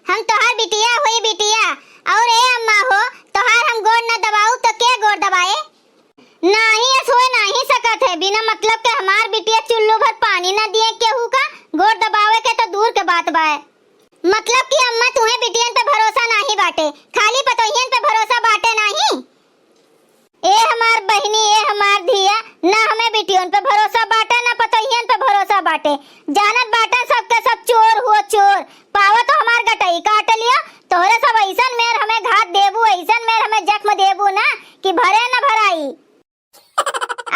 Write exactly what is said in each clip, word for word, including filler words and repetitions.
हम तोहार बिटिया होई बिटिया, और ए अम्मा हो, तोहार हम गोड़ न दबाऊ तो के गोड़ दबाए? नाही, अस होए नाही सकत है, बिना मतलब के हमार बिटिया चुल्लू भर पानी न दिए केहू का, गोड़ दबावे के तो दूर के बात बाए। मतलब कि अम्मा तुहे बिटियन पे भरोसा नाही बाटे, खाली पतोहियन पे भरोसा बाटे नाही? ए हमार बहिनी, ए हमार धिया, ना हमें बिटियन पे भरोसा बाटे, ना पतोहियन पे भरोसा बाटे। जानत बाटे सबके सब चोर हुआ चोर। पावा तो हमार गटई काट लियो, तोहरे सब ऐसन मेर हमें घात देबू, ऐसन मेर हमें जख्म देबू ना कि भरे न भराई।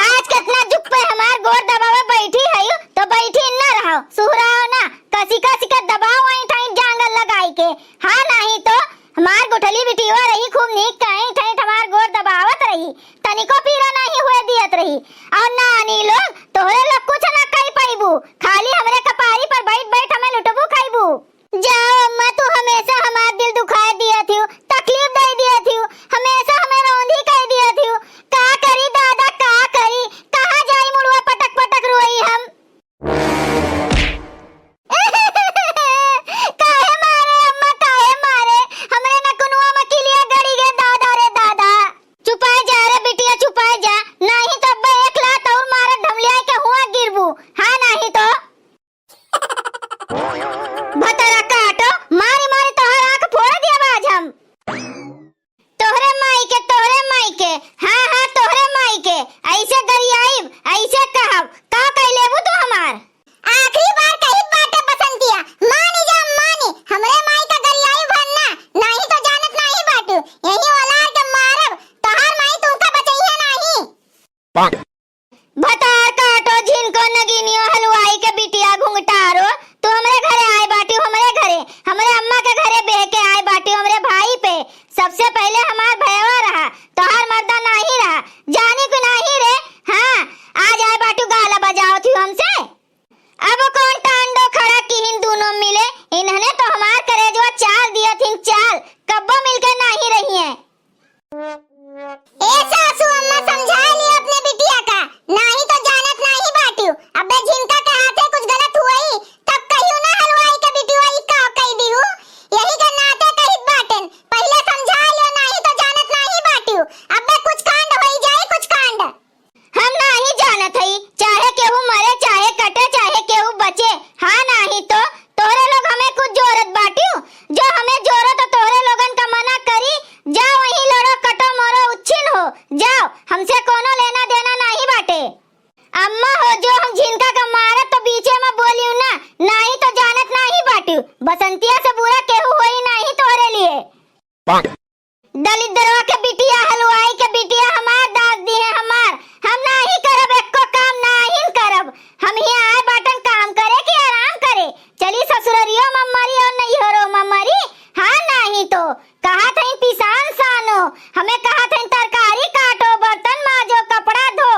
आज कितना जुग पे हमार गोड़ दबावे बैठी हयू, तो बैठी न रहो, सुहराओ ना, कसी कसी के दबाओ, ऐंठ ऐंठ जांगर लगाई के। हाँ, नाही तो हमार गुठली बिटिया रही खूब नीक, ऐंठ ऐंठ हमार गोड़ दबावत रही, तनिको पीरा नाही हुए दियत रही। और नानी लोग, तोहरे लोग कुछ ना कही पाइबू, खाली हमरे कपारी पर बैठ बैठ हमें लुटबू खाइबू। जाओ अम्मा, तू हमेशा हमार दिल दुखाए दिया थियू, तकलीफ दे दिया थियू, हमेशा हमें रौंदी कह दिया थियू। का करी दादा, का करी, कहाँ जाई मुड़वा पटक पटक रोई हम। काहे मारे अम्मा, काहे मारे? हमरे नकुनवा में किलिया गड़ी गे दादा रे दादा। चुपाए जा रे बिटिया, चुपाए जा, नाही तो अब्बे एक लात और मारत ढमलियाए के हुआ गिरबू। हाँ, नाही तो। भतरा काटो, मारी मारी तोहर आँख फोड़ दिया आज हम। तोहरे माई के, तोहरे माई के, हाँ, हाँ, तोहरे माई के। ऐसे गरियाइब, ऐसे कहब, का कह लेबू तू हमार? आखिरी बार कहित बाटे बसंतिया, मानी जा मानी, हमरे माई का गरियाइब भर ना, नाही तो जानत नाही बाटू, यही ओलार के मारब, तोहार माई तुमका बचइहे नाही। भतार काटो झिनको नगिनियो हलवाई के बिटिया घुंघटारो, तू हमरे घरे आए बाटियो, हमरे घरे, हमरे अम्मा के घरे बेह के आए बाटियो, हमरे भाई पे। सबसे पहले हमार भयवा रहा, तोहार मर्दा नाही रहा, जानी कि नाही रे? हाँ, आज आए बाटियो गाला बजावत हियो हमसे। अब कौन टांडो खड़ा किहिन दूनो मिले, इन्हने तो हमार करेजवा चाल दिया थिन चाल, कब्बो मिलके नाही रही हैं। ए सासू अम्मा, समझाए लियो अपने बिटिया का, नाही तो जानत नाही बाटियो। अबे झिनका के हाथे कुछ गलत हुई, तब कहियो ना हलवाई के बिटिया ई का कह दिहू, यही के नाते कहित बाटेन। पहिले समझाए लियो, नाही तो जानत नाही बाटियो। अबे कुछ कांड होई जाई, कुछ कांड। हम नाही जानत हई, चाहे केहू मरे, चाहे कटे, चाहे केहू बचे। हाँ, नाही तो तोहरे लोग हमें कुछ जोरत बाटियो, जो हमें जोरो तो तोहरे लोगन का मना करी, जा वहीं लड़ो, कटो, मरो, उच्छिन हो, जाओ, हमसे कोनो लेना देना नाही बाटे। अम्मा हो, जो हम झिनका का मारत तो बीचे में बोलियो ना, नाही तो जानत नाही बाटियो, बसंतिया से बुरा केहू होई नाही तोहरे लिए। दलिद्रवा के बिटिया, हलवाई के बिटिया हमार दाग दिहे हमार। हम नाही करब, एक्को काम नाही करब। हम हियाँ आए बाटन काम करे कि आराम करे? चली ससुररियो में मरी और नैहरो में मरी। हाँ, नाही तो कहा थई पिसान सानो, हमें कहा थई तरकारी काटो, बर्तन माजो, कपड़ा धो।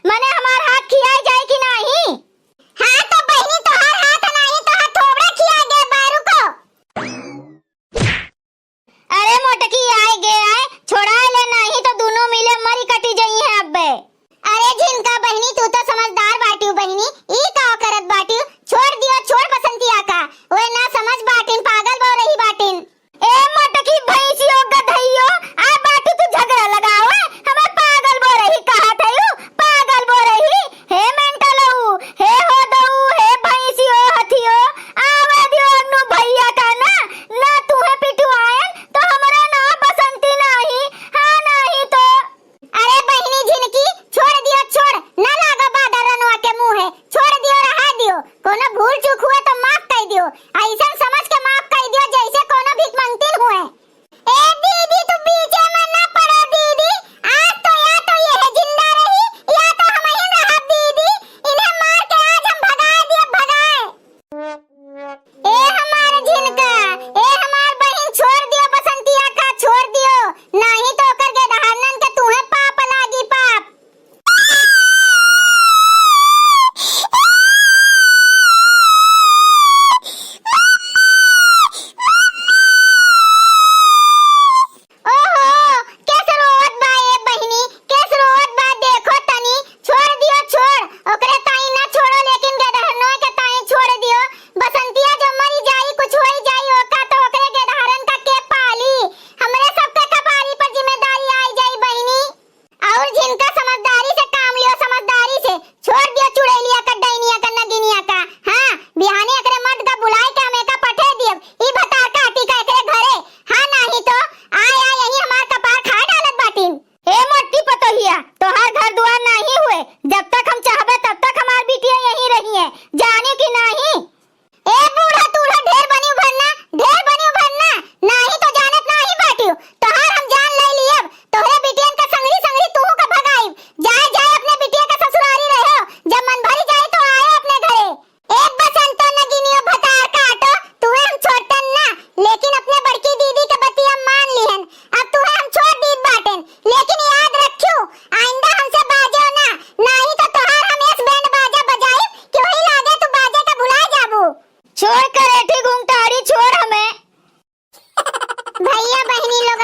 मने हमार हाथ खियाई जाए कि नाही? हाँ तो बहिनी, तोहार हाथ नाही, तोहार थोबड़ा खिया गए बारू को। अरे मोटकी, आए गे आए, छोड़ाए ले, नाही तो दूनो मिले मरी कटी जइहें अब्बे। अरे झिनका बहिनी, तू तो समझदार बाटियो बहिनी, ई का करत बाटियो? छोड़ दियो, छोड़ बसंतिया का, ओए ना समझ बाटिन, पागल बो रही बाटिन। ए मोटकी भैंसियो गधैयो, आ बाटू तू झगड़ा लगावे, हमें पागल बो रही कहा थयू, पागल बो रही। हे मेंटलऊ, हे होदऊ, हे भैंसियो हथियो, आवे दियो अन्नू भैया का ना, ना तू है पिटुआयन, तो हमरा ना बसंती नाही, हाँ नाही तो। अरे बहिनी झिनकी, छोड़ दियो, छोड़, ना लागा बादर रनवा के मुँहे, छोड़ दियो, रहा दियो, कोनो भूल चूक हुए तो माफ कर दियो, ऐसन समझ के माफ कर दियो जैसे कोनो भीख मंगतिन हुए। ए दीदी, तू बीचे में ना पड़ो दीदी, आज तो या तो ये है जिंदा रही, या तो हम ही रहब दीदी, इन्हें मार के आज हम भगाए दिए, भगाए। ए हमार झिनका, ए हमार बहिन, छोड़ दियो बसंतिया का, छोड़ दियो, नाही तो ओकर गेदहानन के तुहे पाप लागी, पाप। भैया बहिनी लोग